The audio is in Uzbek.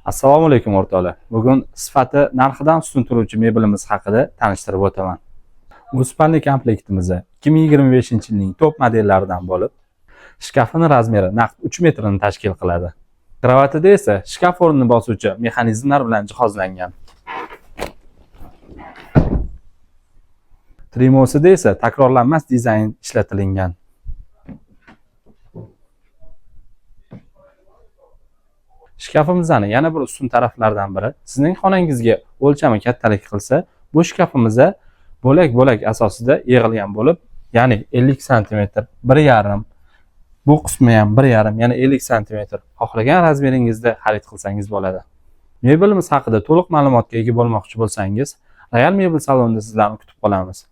Assalomu alaykum, o'rtoqlar. Bugun sifati narxidan ustun turuvchi mebelimiz haqida tanishtirib o'taman. Bu спальный komplektimiz 2025-yilning top modellaridan bo'lib, shkafini размер i naq 3 metrni tashkil qiladi. Kravatida esa shkaf o'rnini bosuvchi mexanizmlar bilan jihozlangan. Trimosida esa takrorlanmas dizayn ishlatilingan. Shkafimizni yana bir ustun taraflaridan biri, sizning xonangizga o'lchami kattalik qilsa, bu shkafimiz bo'lak-bo'lak asosida yig'ilgan bo'lib, ya'ni 50 santimetr, 1,5, bu qismi ham 1,5, yana 50 santimetr. Xohlagan размер ingizda xarid qilsangiz bo'ladi. Mebelimiz haqida to'liq ma'lumotga ega bo'lmoqchi bo'lsangiz, Royal Mebel salonida sizlarni kutib qolamiz.